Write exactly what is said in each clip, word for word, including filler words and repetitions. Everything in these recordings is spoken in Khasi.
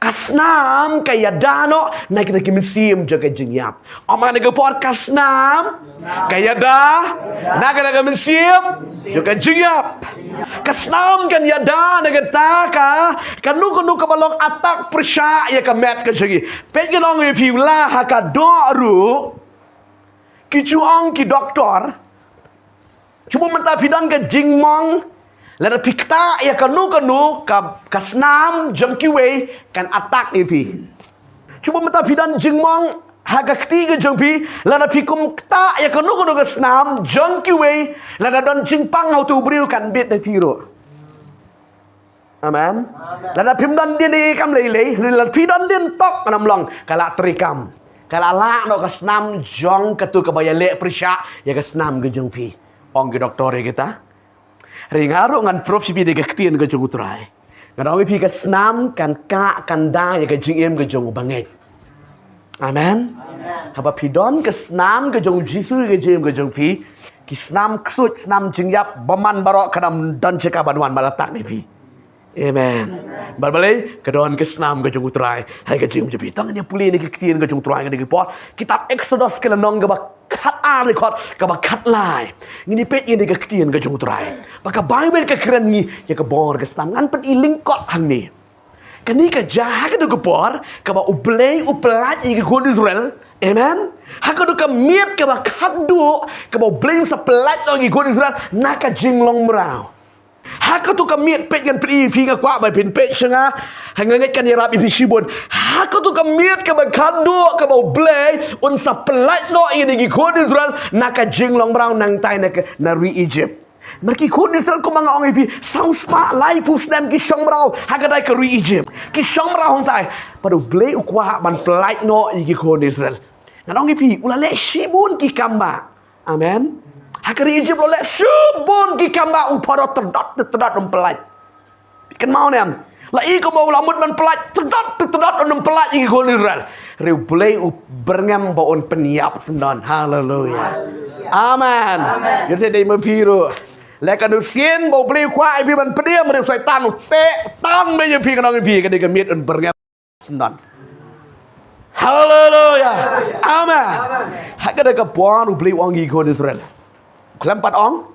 Ka snam ka ïada noh na kita ki mynsiem jong ka jingïap. Ong ma, kane ka por ka snam ka ïada na kita ki mynsiem jong ka jingïap. Ka snam kan ïada na kata ka, kano kano kaba long attack pyrshah ïa ka met ka jong ngi. Peit, ngan ong ïa phi, la ha ka doh ruh ki ju ong ki doktor, shu bun mynta phi don ka jingmong, lada phi ktah ïa kano kano ka, ka snam jong kiwei kan attack ïa phi. Shu bun mynta phi don jingmong ha ka kti ka jong phi, lada phi kum ktah ïa kano kano ka snam jong kiwei, lada don jingpang ha uto u briew kan bit na phi ruh. Amen. Lada phim don dien ïa ka kam lei lei, lada phi don dien tok, ngan ong long, ka la trei kam. Ka la lah noh ka snam jong kato kaba ïaleh pyrshah ïa ka snam ka jong phi. Ong ki doktor ïa kita. Hynrei nga ruh ngan proof sha phi da ka ktien ka jong U Trai. Ngan ong ïa phi, ka snam kan kah kan da ïa ka jingim ka jong u bangeit. Amen. Haba phi don ka snam ka jong U Jisu ïa ka jingim ka jong phi, ki snam ksuid, snam jingïap, bymman baroh, kan ym don jaka ban wan ban attack ïa phi. Amen. Bad balei? Ka don ka snam ka jong U Trai ha ka jingim jong phi. To ngin ïa pule na ka ktien ka jong U Trai ha kane ka por. Kitab Exodus, ka lynnong kaba khatar, dkhot kaba khatlai. Ngin ïa peit ïa kane ka ktien ka jong U Trai. Ba ka Baibl ka kren ngi ïa ka bor ka snam. Ngan pyni lyngkot hangne. Kane ka jia ha kano ka por kaba U Blei u pyllait ïa ki khun Israel. Amen. Ha kano ka miet kaba khadduh kaba U Blei un sa pyllait noh ïa ki khun Israel na ka jinglong mraw. Ha kato ka miet, peit, ngan pyni ïa phi, nga kwah ba phin peit sha nga. Ha, nga ngeit kan ïarap ïa phi shibun. Ha kato ka miet kaba khadduh kaba U Blei un sa pyllait noh ïa ki khun Israel na ka jinglong mraw nangtai na ka, na ri Egypt. Namar ki khun Israel, kumba nga ong ïa phi, saw spah laiphew snem ki shong mraw ha katei ka ri Egypt. Ki shong mraw hangtai. Bad U Blei u kwah ban pyllait noh ïa ki khun Israel. Ngan ong ïa phi, u la leh shibun ki kam ba. Amen. Ha ka ri Egypt u la leh shibun ki kam ba, u Pharaoh tyrdot tyrdot um pyllait. Kynmaw ne em? La i kumba u la mut ban pyllait, tyrdot tyrdot um pyllait ïa ki khun Israel. Hynrei U Blei u byrngem ba un pynïap syndon. Haleluya. Amen. Ïa te dei ma phi ruh. Leh kano sien ba U Blei u kwah ïa phi ban pdiang, hynrei u Soitan u teh tang beit ïa phi, ngan ong ïa phi, ka dei ka miet un byrngem syndon. Haleluya. Amen. Ha kata ka por U Blei u ong ïa ki khun Israel. Khlem pat ong,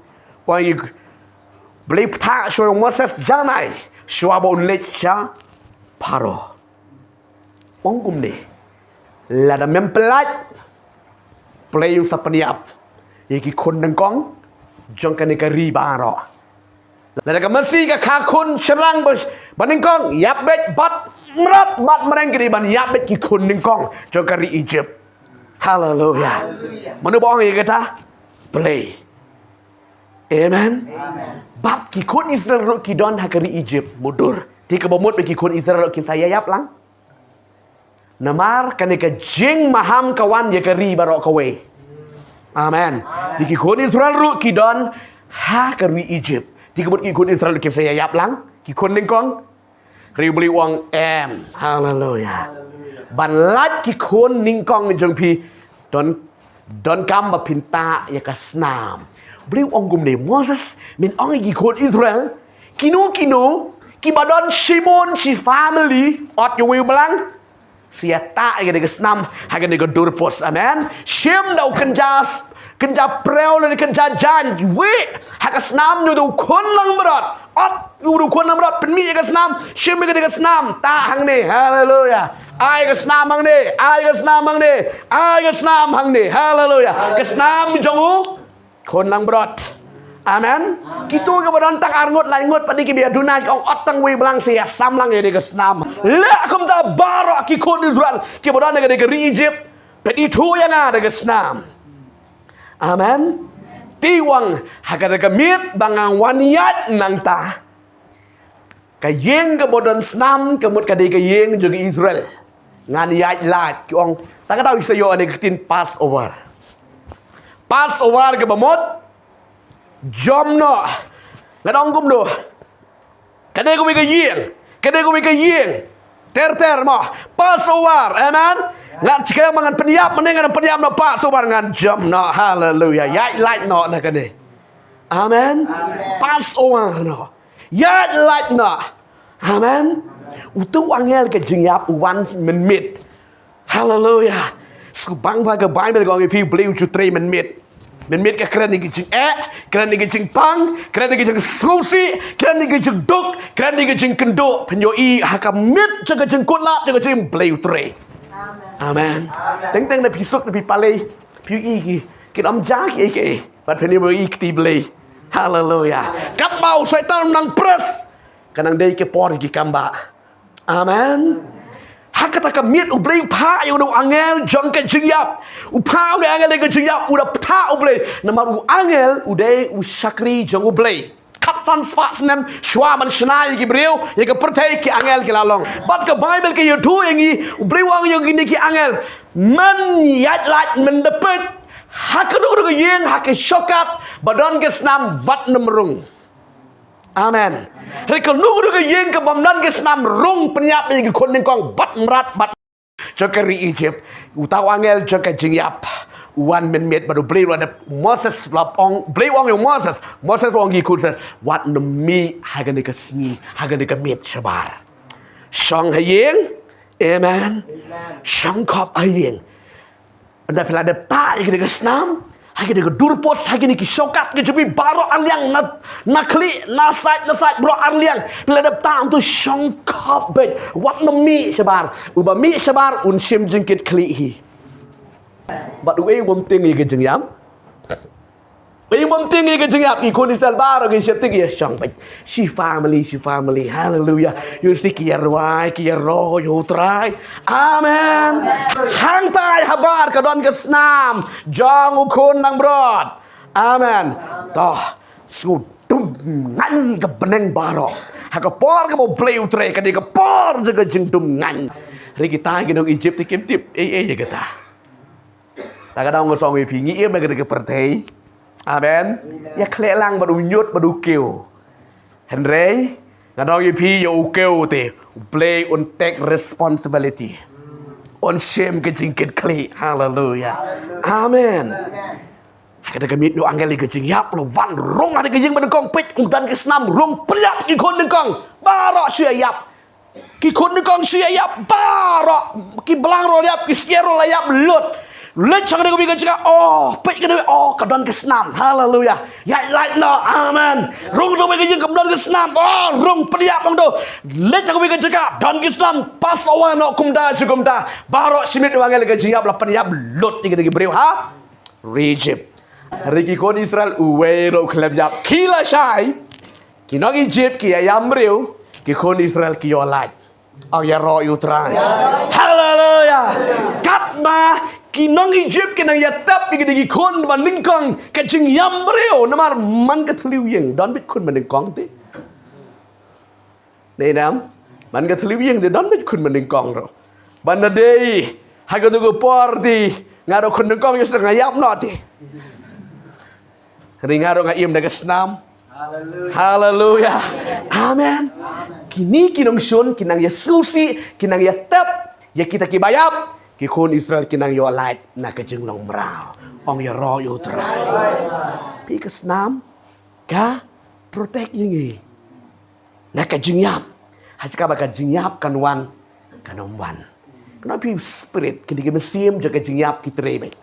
u ong ïa ki, U Blei u phah shuwa u Moses, janai, shuwa ba un leit sha Pharaoh. Ong kumne. Lada mem pyllait, U Blei un sa pynïap ïa ki khun nyngkong jong kane ka ri baroh. Lada ka masi ka kha khun shynrang ba, ba nyngkong, ïap beit, bad mrad bad mreng ki dei ban ïap beit ki khun nyngkong jong ka ri Egypt. Haleluya. Mano ba ong ïa kata? Blei. Amen. Bad ki khun Israel ruh ki don ha ka ri Egypt mutdur. Te kaba mut ba ki khun Israel ruh kin sa ïa ïap lang. Namar kane ka jingmaham ka wan ïa ka ri baroh kawei. Amen. Te ki khun Israel ruh ki don ha ka ri Egypt. Te ka mut ki khun Israel ruh kin sa ïa ïap lang, ki khun nyngkong? Hynrei U Blei u ong em. Haleluya. Ban lait ki khun nyngkong jong phi, don, donkam ba phin tah ïa ka snam. U Blei u ong kumne, Moses, men ong ïa ki khun Israel, kino kino kiba don shibun shi family, ot uwei u balang, sa ïa tah ïa kane ka snam ha kane ka dur post. Amen. Shim da u kynja, kynja briew lane kynja jaiñ, wei ha ka snam jong uto u khun langbrot. Ot uto u khun langbrot, pynmih ïa ka snam, shim ïa kane ka snam, tah hangne. Haleluya. Ai ka snam hangne, ai ka snam hangne, ai ka snam hangne. Haleluya. Ka snam jong u khun langbrot. Amen. Kito kiba don tang ar ngut lai ngut pat, dei kiba ïa duna, ki ong ot tang wei balang, sa ïa sam lang ïa kane ka snam. Leh kumta baroh ki khun Israel kiba don ha kane ka ri Egypt, peit, ithuh ïa nga da ka snam. Amen. Te u ong, ha kata ka miet ba ngan wan ïaid nangta, ka ïing kaba don snam ka mut ka dei ka ïing jong ki Israel. Ngan ïaid lait, ki ong. Tang kata ki sa ïoh ïa ka ktien Passover. Passover kaba mut jom noh. Ngan ong kumno? Ka dei kawei ka ïing, ka dei kawei ka ïing. Ter ter mo. Passover, amen. Ngan, shikha ba ngan pynïap mynne, ngan pynïap na Passover, ngan jom noh. Haleluya. Ïaid lait noh na kane. Amen. Passover noh. Ïaid lait noh. Amen. Utu u angel ka jingïap u wan mynmiet. Haleluya. Sngewbha ka Baibl ka ong ïa phi, U Blei u ju trei mynmiet. Mynmiet ka kren ïa ki jingeh, kren ïa ki jingpang, kren ïa ki jingsngewsih, kren ïa ki jingduk, kren ïa ki jingkynduh. Phin ïohi ha ka miet jong ka jingkutlad jong ka jingim, U Blei u trei. Amen. Teng teng na phi suk na phi palei, phi ïohi ki, kin ym jia ki ei ki ei. Bad phin ïohi kti Blei. Haleluya. Katba u Soitan u nang pres, ka nang dei ki por ki kam ba. Amen. Ha kata ka miet U Blei u phah ïa u angel jong ka jingïap. U phah u angel jong ka jingïap, u da phah U Blei. Namar u angel u dei u shakri jong U Blei. Khatsan spah snem shuwa ban shna ïa ki briew, ïa ka pyrthei, ki angel ki la long. Bad ka Baibl ka ïathuh ïa ngi, U Blei u ong ïa kine ki angel, men ïaid lait, men da peit ha kano kano ka ïing, ha ka shongkat ba don ka snam, wat nym rung. Amen. Hynrei kano kano ka ïing kaba ym don ka snam, rung pynïap ïa ki khun nyngkong bad mrad bad jong ka ri Egypt. Uta u angel jong ka jingïap u wan mynmiet bad U Blei u la dep, Moses la ong, U Blei u ong ïa u Moses, Moses u ong ïa ki khun Israel, wat nym mih ha kane ka sngi, ha kane ka miet shabar. Shong ha ïing. Amen. Shong khop ha ïing. Ynda phi la dep tah ïa kane ka snam, ha kane ka dur post, ha kine ki shongkat ki jong phi baroh arliang, na, na khlieh, na side, na side, baroh arliang. Phi la dep tah, to shong khop beit, wat nym mih shabar. Uba mih shabar un shim jingkit khlieh hi. Bad uei u bym tieng ïa ka jingïap? Uei u bym tieng ïa ka jingïap? Ki khun Israel baroh ki sheptieng, ki ïa shong beit. Shi family, shi family. Haleluya. Ïohi ki ïa rwai, ki ïa roh ïa U Trai. Amen. Hangtai habar ka don ka snam jong U Khun Langbrot. Amen. To, sngewdum ngaiñ ka bneng baroh. Ha ka por kaba U Blei u trei, ka dei ka por jong ka jingdum ngaiñ. Hynrei kita ki nong Egypt te kim tip ei ei ïa kata. Ta ka daw nga ong ïa phi, ngi im ha kane ka pyrthei. Amen. Ïa khleh lang bad u ñiut bad u kiew. Hynrei nga ong ïa phi, ïa u kiew te U Blei un take responsibility. Un shim ka jingkit khlieh. Haleluya. Amen. Ha kata ka miet u angel jong ka jingïap u la wan rung ha ka ïing ba nyngkong, peit, um don ka snam, rung pynïap ki khun nyngkong. Baroh shu ïap. Ki khun nyngkong shu ïap baroh, ki blang ruh la ïap, ki syiar ruh la ïap lut. Leit sha kawei ka jaka, oh, peit kawei, oh, ka don ka snam. Haleluya. Ïaid lait noh. Amen. Rung sha kawei ka ïing kam don ka snam. Oh, rung pynïap, ong to. Leit sha kawei ka jaka, don ka snam. Pass away noh kumta sha kumta. Baroh shi miet u angel jong ka jingïap la pynïap lut ïa ki briew ha ri Egypt. Hynrei ki khun Israel uwei ruh khlem ïap, ki la shai. Ki nong Egypt ki ïa ïam briew, ki khun Israel ki ïoh lait. Ong ïaroh ïa U Trai. Haleluya. Katba ki nong Egypt ki nang ïa tep ïa ki, ki khun ba nyngkong, ka jingïam briew, namar man ka thliew ïing don beit khun ba nyngkong te. Dei nam? Man ka thliew ïing te don beit khun ba nyngkong ruh. Ban da dei ha kato ka por te nga ruh khun nyngkong, ïa sdang nga ïap noh te. Hynrei nga ruh nga im da ka snam. Haleluya. Amen. Kine ki nongshun ki nang ïa sngewsih, ki nang ïa tep ïa kita kiba ïap. Ki khun Israel ki nang ïoh lait na ka jinglong mraw. Ong ïaroh ïa U Trai. Phi, ka snam ka protect ïa ngi na ka jingïap. Ha jaka ba ka jingïap kan wan, kan ym wan. Kane phi, spirit, kine ki mynsiem jong ka jingïap ki trei beit.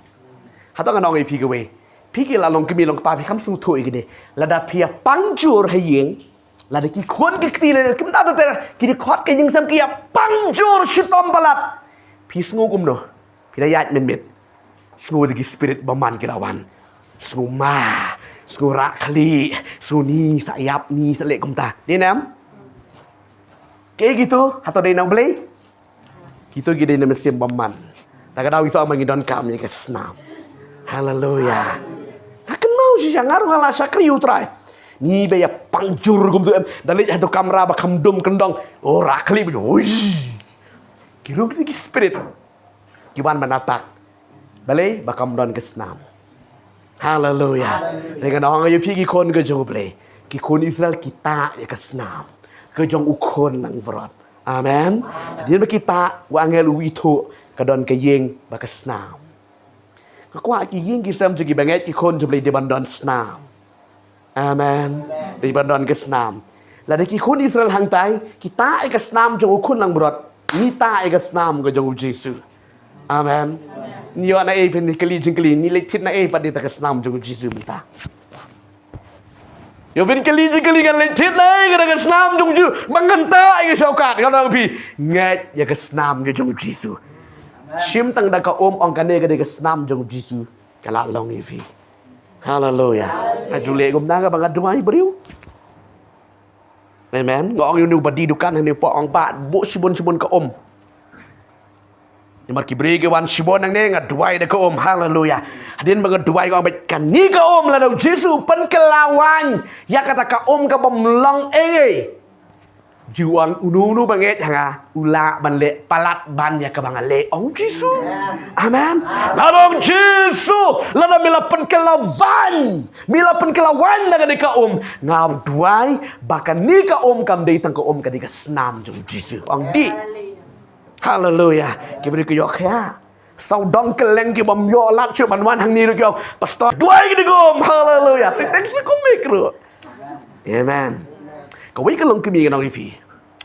Hato ngan ong ïa phi kawei, phi ki la long kmie long kpa, phi kham sngewthuh ïa kine. Lada phi ïa pang jur ha ïing, lada ki khun ki kti, lada kim da, da, da, ki dei khot ka ïing sem, ki ïa pang jur shitom palat. Phi sngew kumno? Phi da ïaid mynmiet. Sngew da ki spirit bymman ki da wan. Sngew ma, sngew rah khlieh, sngew ni sa ïap, ni sa leh kumta. Dei nam? Kiei kito? Hato dei na U Blei? Kito ki dei na mynsiem bymman. Ta ka daw ngi sa ong ba ngi donkam ïa ka snam. Haleluya. Nga kynmaw shisha, nga ruh nga la shakri U Trai. Ngi ba ïa pang jur kumto em, da leit ha kato kamra ba kham dum kyndong. Oh, rah khlieh ba, ui. Ki ruh ki spirit ki wan ban attack. Balei? Ba kam don ka snam. Haleluya. Haleluya. Hynrei ngan ong ïa phi, ki khun ka jong U Blei, ki khun Israel ki tah ïa ka snam ka jong U Khun Langbrot. Amen. Hadien ba ki tah, u angel u ithuh ka don ka ïing bad ka snam. Nga kwah ki ïing ki sem jong ki bangeit ki khun jong U Blei dei ban don snam. Amen. Dei ban don ka snam. Lada ki khun Israel hangtai ki tah ïa ka snam jong u khun langbrot, ngi tah ïa ka snam ka jong u Jisu. Amen. Ngi ïoh na ei phin kylli jingkylli, ngi leit thied na ei pat de ta ka snam jong u Jisu mynta. Ïoh phin kylli jingkylli, ngan leit thied na ei ka da ka snam jong u Jisu, ba ngan tah ïa ka shortcut, ngan ong phi, ngeit ïa ka snam ka jong u Jisu. Shim tang da ka um, ong kane ka dei ka snam jong u Jisu, ka la long ïa phi. Haleluya. Nga ju leh kumta kaba nga duwai briew. Amen. Nga ong ïa une uba die dukan hangne, pha ong, pha buh shibun shibun ka um. Namar ki briew ki wan shibun hangne, nga duwai da ka um. Haleluya. Hadien ba nga duwai, nga ong, bad kane ka um, lada u Jisu u pynkylla waiñ ïa kata ka um kabym long ei ei, ju ong uno uno ba ngeit ha nga u lah ban leh palat ban ïa kaba nga leh, ong u Jisu. Amen. Nga ong, Jisu, lada me la pynkylla waiñ, me la pynkylla waiñ na kane ka um, nga duwai ba kane ka um kam dei tang ka um, ka dei ka snam jong u Jisu. Ong dih. Haleluya. Ki briew ki ïoh khia. Saw dong kylleng ki bym ïoh lad shuh ban wan hangne ruh ki ong, Pastor, duwai kane ka um. Haleluya. Teng teng shu kumne ruh. Amen. Kawei ka longkmie ngan ong ïa phi.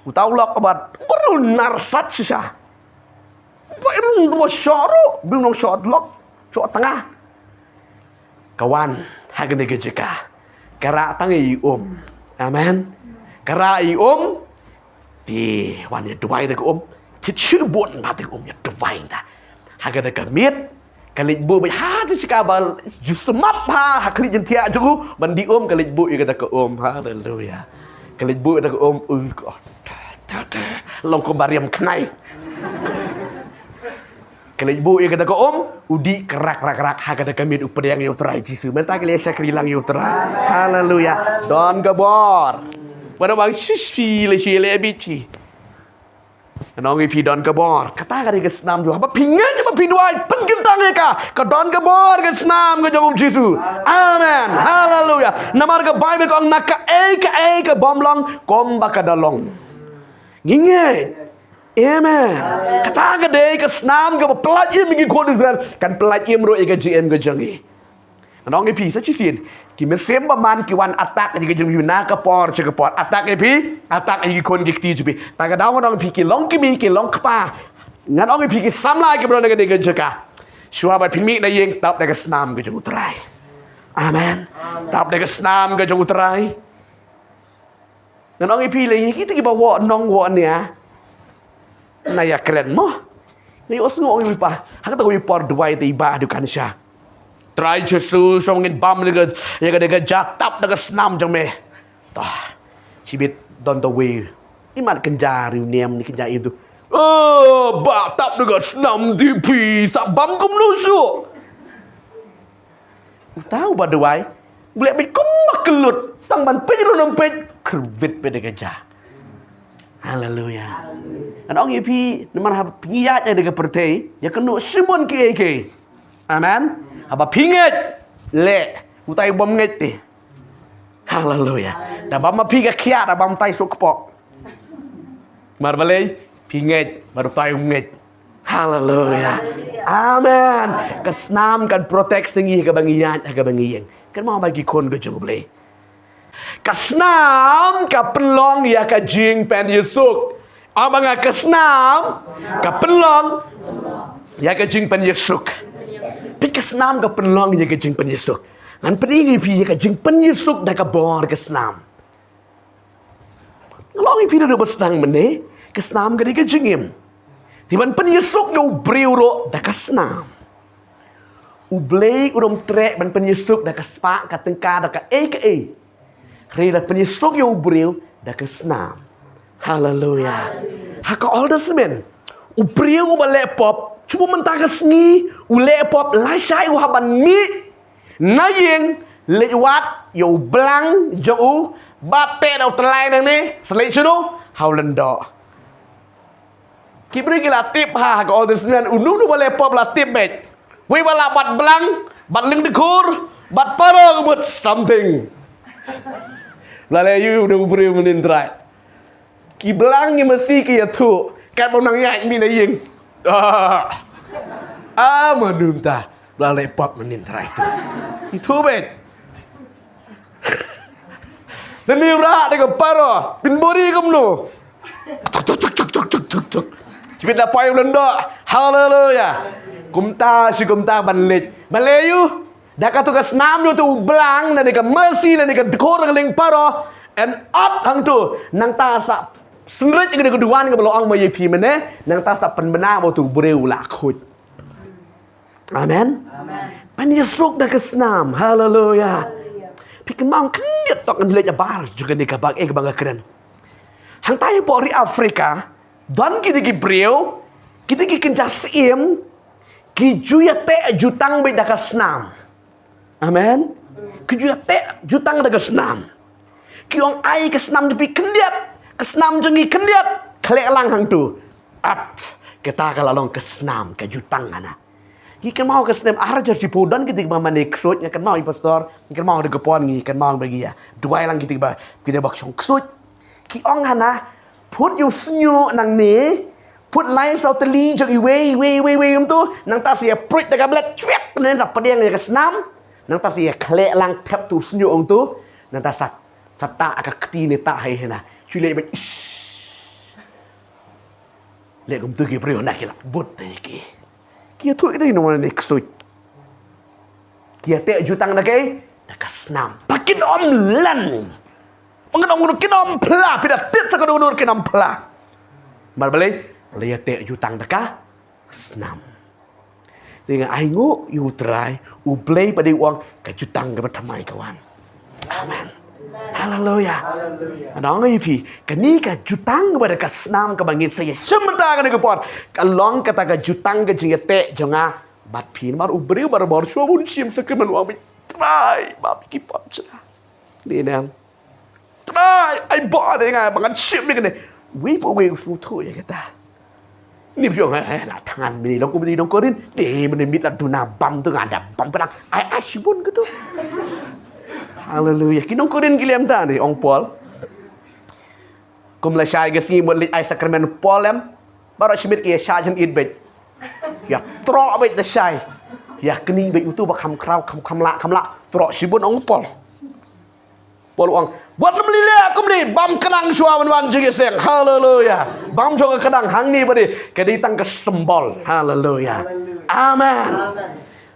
Uta u lok bad u nar sat shisha. Ba i rung dua shoh ruh, ba i rung shoh lok, shoh tnga. Ka wan ha kane ka jaka, ka rah tang ïa i um. Amen. Ka rah ïa i um. Te wan ïa duwai da ka um. Te shu bun ba da ka um ïa duwai da. Ha kane ka miet ka leit buh beit ha ka jaka ba ju smat ha, ha khlieh jingthiah jong u ban dih um, ka leit buh ïa kata ka um. Haleluya. Ka leit buh ïa kata ka um. Ui, ka, ta, ta, ta. Long kumba riam khnai. Ka leit buh ïa kata ka um, u dih krak krak krak, ha kata ka miet u pdiang ïa u Trai Jisu. Mynta ki leit shakri lang ïa u Trai. Haleluya. Don ka bor. Pada bang sisi le shi le bichi. Ngan ong ïa phi, don ka bor. Kata ka dei ka snam jong u. Haba phi ngeit, haba phi duwai, pynkyntang ïa ka, ka don ka bor ka snam ka jong u Jisu. Amen. Haleluya. Namar ka Baibl ka ong, na kaei kaei kabym long, kumba ka da long. Ngi ngeit. Amen. Kata ka dei ka snam kaba pyllait im ïa ki khun Israel, kan pyllait im ruh ïa ka jingim ka jong ngi. Ngan ong ïa phi sa shisien, ki mynsiem bymman ki wan attack ïa ka jingim na ka por sha ka por. Attack ïa phi, attack ïa ki khun ki kti jong phi. Ta ka daw ngan ong ïa phi, ki longkmie, ki longkpa, ngan ong ïa phi, ki samla kiba don ha kane ka jaka, shuwa ba phin mih na ïing, tap da ka snam ka jong u Trai. Amen. Tap da ka snam ka jong u Trai. Ngan ong ïa phi, lei kita kiba wok nong wok nia, na ïa kren mo. Na ïa sngew ong ïa phi pa, ha kata ka por duwai te i bah dukan sha. Trai Jisu, sngewbha ngin bam ïa ka, ïa ka, ïa ka ja, tap da ka snam jong me. Tah, shibit don ta wei. Imat kynja riewniam ne kynja im tu. Oh, bah, tap da ka snam di phi, sa bam kumno shuh. Uta uba duwai, u leh beit kumba kyllut, tang ban peit ruh ym peit, kyrwit beit da ka ja. Haleluya. Ngan ong ïa phi, namar haba phi ïaid ha kane ka pyrthei, ïa kynnoh shibun kiei kiei. Amen. Haba phi ngeit, leh, utai u bym ngeit te. Haleluya. Da bam ma phi ka khiah, da bam tai suk kpoh. Mar balei, phi ngeit, mar utai um ngeit. Haleluya. Amen. Ka snam kan protect ïa ngi ha kaba ngi ïaid, ha kaba ngi ïeng. Kan ma ba ki khun ka jong U Blei. Ka snam ka pynlong ïa ka jingpynsuk. Aba nga ka snam ka pynlong ïa ka jingpynsuk. Peit ka snam ka pynlong ïa ka jingpynsuk. Ngan pyni ïa phi ïa ka jingpynsuk da ka bor ka snam. Nga la ong ïa phi naduh ba sdang mynne, ka snam ka dei ka jingim. Te ban pynsuk ïa u briew ruh da ka snam. U Blei u ym treh ban pynsuk da ka spah ka tyngka da kaei kaei. Hynrei la pynsuk ïa u briew da ka snam. Haleluya. Ha ka Old Testament, u briew uba leh pop, shu mynta ka sngi u leh pop lashai u hap ban mih na ïing, leit wad ïa u blang jong u, bad teh da u tyllai nangne, sa leit shano? Ha u lyngdoh. Ki briew ki la tip ha, ha ka Old Testament, uno uno ba leh pop la tip beit. Wei ba la bat blang, bat lyngdkhur, bat para ka mut something. La leh ïa u, u briew mynnin Trai. Ki blang ki masi ki ïathuh, katba u nang ïaid mih na ïing. Ah. Ah, mano mynta ba la leh pop mynnin Trai tu. Ithuh beit. Tani rah da ka paro. Pynburi kumno. Tuk, tuk, tuk, tuk, tuk, tuk, tuk, tuk. Jipit la poi u lyngdoh. Haleluya. Kumta shi kumta ban leit. Ban leit ïa u. Da katu ka snam ïa utu u blang, lane ka masi, lane ka dkhor lyngparo. En ot hangtu. Nangta sa synreit ïa ka duwan kaba la ong ma ïa phi mynne. Nangta sa pynbna ba utu u briew u la khuid. Amen. Amen. Ban ïasuk da ka snam. Haleluya. Haleluya. Phi kynmaw khyndiat tok ngan leit ïa bar jong kane ka bak eh ka bang ka kren. Hangta ïa pok ri Afrika, don kita ki briew, kita ki kynja syiem, ki ju ïateh jutang beit da ka snam. Amen. Ki ju ïateh jutang da ka snam. Ki ong ai ka snam jong phi khyndiat, ka snam jong ngi khyndiat, khleh lang hangtu. At, kata ka la long ka snam, ka jutang hana. Ngi kynmaw ka snem ar hajar shiphew don kita kiba mane ksuid, nga kynmaw i pastor, ngi kynmaw da ka pon ngi kynmaw ba ngi ïa duwai lang kita kiba, kita ba shong ksuid. Ki ong hana, put ïa u shñiuh nangne, put lai saw tylli jong iwei, iwei, iwei, iwei, um tu, nangta sa ïa pruid da ka blet, chwiak, ne na pdiang ïa ka snam, nangta sa ïa khleh lang thep tu u shñiuh ong tu, nangta sa, sa ta ka kti ne ta hai hana, chule ba, ish. Leh kumtu ki briew na ki la bud na ki. Ki ïathuh kita ki nongwan ne ksuid. Ki ïateh jutang da kaei? Da ka snam. Ba kin ym len. Ba kin ym, kin ym phla, phi da tied sa ka dur kin ym phla. Mar balei? Leh ïateh jutang da ka snam. Te nga ainguh ïa u Trai, u Blei ba dei u ong ka jutang kaba thymmai ka wan. Amen. Haleluya. Nga ong ïa phi, kane ka jutang kaba da ka snam kaba ngin sa ïa shim mynta kane ka por. Ka long kata ka jutang ka jingïateh jong nga bad phi namar u briew barabor shuwa bun shim sa ka man u ong beit Trai ba phi ki pop sha. Dei nang. Trai, ai ba de nga ba ngan shim ni kane. Wi pa wi u sngewthuh ïa kata. Ni bjong eh la thangan mini long kumni long korin. De mini mit la duna bam tu nga da bam pedang. Ai ai shibun katu. Haleluya. Ki nong korin ki lem ta ni ong Paul. Kum la shai ga sngi mut leit ai sakramen Paul em. Baroh shimit ki ïa shah jan it beit. Ïa troh beit da shai. Ïa kni beit utu ba kham kraw kham kham la kham la. Troh shibun ong Paul. Paul ong, wat lem lei leh kumne, bam kdang shuwa ban wan jingïaseng. Haleluya. Bam shuwa ka kdang hangne ba dei, ka dei tang ka symbol. Haleluya. Amen.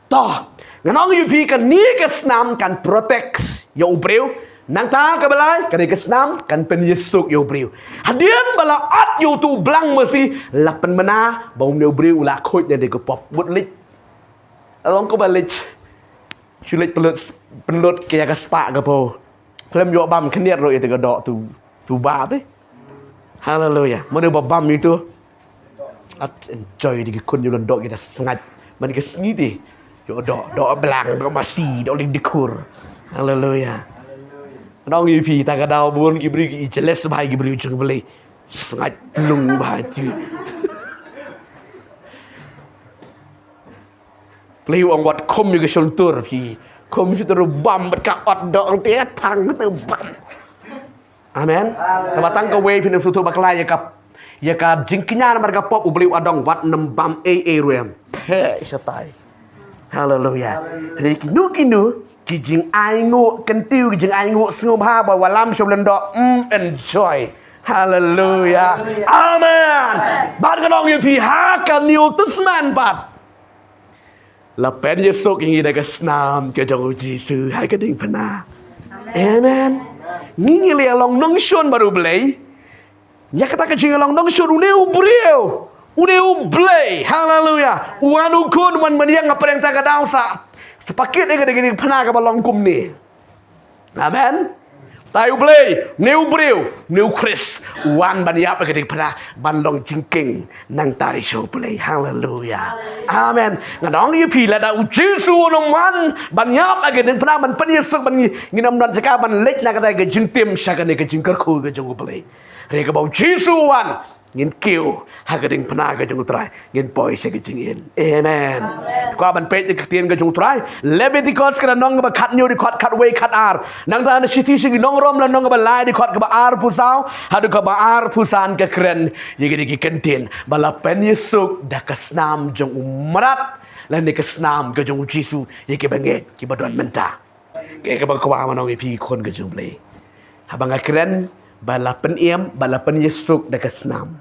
To, ngan ong ïa phi kane ka snam kan protect ïa u briew. Nangta kaba lai, kane ka snam kan pynïasuk ïa u briew. Hadien ba la ot ïa utu u blang masi, la pynbna ba une u briew u la khuid na dei ka pop. Mut leit. Long kaba leit. Shu leit pynlut, pynlut ka ïa ka spah ka phew. Khlem ïoh bam khyndiat ruh ïa te ka doh tu, tu ba te. Haleluya. Mano ba bam itu. At enjoy di ki khun ïa u lon doh kita sngaid. Man ka sngi te. Ïoh doh, doh blang, doh masi, doh lynti khur. Haleluya. Nong ïa phi ta ka daw bun ki briew ki jealous bha ki briew jong Blei. Sngaid lung bha tu. Plie u ong wat khum ïa ka shultur phi. Khum shultur bam bad ka ot doh te thang te bam. Amen. Te ba tang kawei phin ym sngewthuh bakla ïa ka, ïa ka jingkñia namar ka pop u Blei u adong wat nym bam ei ei ruh em. Te shatai. Haleluya. Hynrei kino kino ki jingainguh kyntiew ki jingainguh sngewbha ba wallam sha u lyngdoh, mm, enjoy. Haleluya. Amen. Bad ka nong ïa phi ha ka New Testament bad. La pynïasuk ïa ngi da ka snam ka jong u Jisu ha ka diengphna. Amen. Ngi ngi la long nongshun bad u Blei. Ïa kata ka jinglong nongshun une u briew. Une u Blei. Haleluya. U wan u khun man man ïa nga pyrshang ta ka daw sa. Sa pakit ïa ka diengphna kaba long kumne. Amen. Tai u Blei, ne u briew, ne u Khrist. Wan ban ïap ïa ka diengphna, ban long jingkieng nangtai sha u Blei. Haleluya. Amen. Nga ong ïa phi lada u Jisu u nym wan ban ïap ïa ka diengphna, ban pynïasuk, ban ngi, ngin ym don jaka ban leit na kata ka jingtim sha kane ka jingkyrkhu ka jong u Blei. Re kaba u Jisu u wan, ngin kiew ha ka diengphna ka jong u Trai, ngin poi sha ka jingim. Amen. Kwah ban peit ïa ka ktien ka jong u Trai. Leviticus ka lynnong kaba khathynñiew, dkhot khatwei, khatar. Nangta na Shithi sha ki Nong Rom lynnong kaba lai, dkhot kaba arphew saw haduh kaba arphew san ka kren ïa kine ki kyntien ba la pynïasuk da ka snam jong u mrad lane ka snam ka jong u Jisu ïa kiba ngeit kiba don mynta. Kaei kaba kwah ban ong ïa phi ki khun ka jong u Blei. Haba nga kren ba la pynim, ba la pynïasuk da ka snam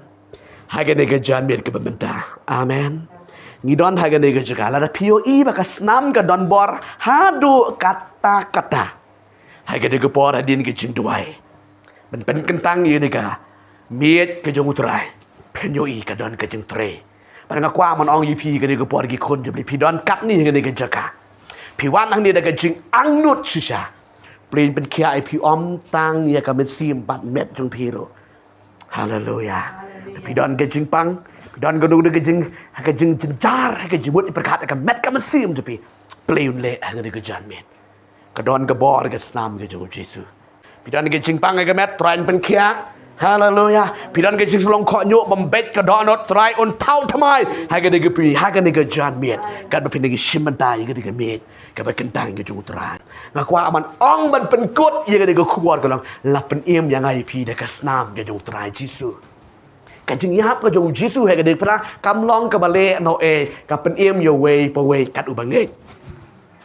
ha kane ka janmiet kaba mynta. Amen. Ngi don ha kane ka jaka, lada phi ïohi ba ka snam ka don bor haduh katta katta, ha kane ka por hadien ka jingduwai, ban pynkyntang ïa kane ka miej ka jong U Trai, phin ïohi ka don ka jingtrei. Bad nga kwah ban ong ïa phi kane ka por, ki khun jong U Blei, phi don katne ha kane ka jaka, phi wan hangne da ka jingangnud shisha. Phi pynkhiah ïa phi, ym tang ïa ka mynsiem bad met jong phi ruh. Haleluya. Phi don ka jingpang, phi don ka, ka jing, ka jingjynjar, ka jingmut ïa pyrkhat ka met ka mynsiem jong phi. Phi un leh ha kane ka janmiet. Ka don ka bor ka snam ka jong U Jisu. Phi don ka jingpang ka met, Trai un pynkhiah. Haleluya. Phi don ka jingshlong khohñiuh bym beit ka dohnud, Trai un thaw thymmai ha kane ka por, ha kane ka janmiet. Katba phin da shim bynta ïa kane ka miej kaba kyntang ka jong U Trai. Nga kwah ban ong, ban pynkut ïa kane ka khubor ka long, la pynim ïa nga ïa phi da ka snam ka jong U Trai Jisu. Ka jingïap ka jong U Jisu ha kane ka por kam long kaba leh noh ei, ka pynim ïa uwei pa uwei kat uba ngeit.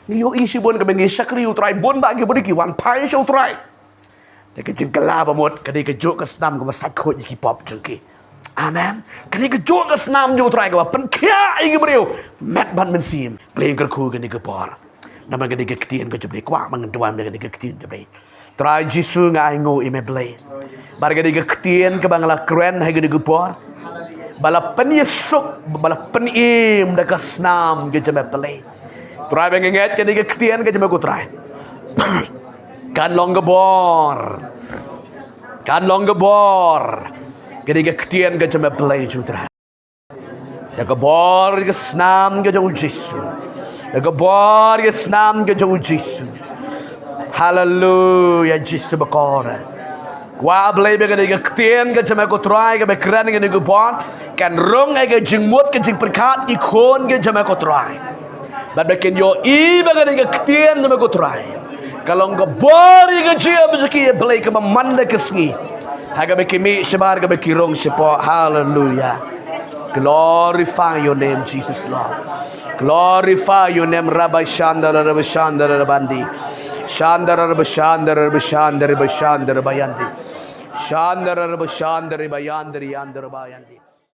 Ngi ïohi shibun kaba ngi shakri U Trai, bun bah ki briew ki wan phai sha U Trai da ka jingkylla ba mut, ka dei kajuh ka snam kaba sait khuid ïa ki pop jong ki. Amen. Ka dei kajuh ka snam jong U Trai kaba pynkhiah ïa ki briew met bad mynsiem. Phi kyrkhu kane ka por. Namar kane ka ktien ka jong U Blei, kwah ban duwai ïa kane ka ktien jong U Blei. Trai Jisu, nga ainguh ïa me Blei, bad kane ka ktien kaba nga la kren ha kane ka por, ba la pynïasuk, ba la pynim da ka snam ka jong me Blei. Trai, ba nga ngeit kane ka ktien ka jong me ko Trai, kan long ka bor, kan long ka bor kane ka ktien ka jong me Blei jong U Trai. Da ka bor ka snam ka jong U Jisu. Da ka bor ka snam ka jong U Jisu. Haleluya, Jisu bakor. Kwah Blei ba kane ka ktien ka jong me ko Trai kaba kren kane ka por, kan rung ïa ka jingmut ka jingpyrkhat ki khun ka jong me ko Trai. Bad ba kin ïohi ba kane ka ktien jong me ko Trai ka long ka bor ïa ka jingim jong ki, ïa Blei, kaba man la ka sngi, ha kaba ki mih shabar, kaba ki rung shapoh. Haleluya. Glorify your name, Jesus Lord. Glorify your name, Rabbi Shandara, Rabbi Shandara, Rabandi. Shandara, Rabbi Shandara, Rabbi Shandara, Rabbi Shandara, Bayandi. Shandara, Rabbi Shandara, Bayandri, Yandra, Bayandi.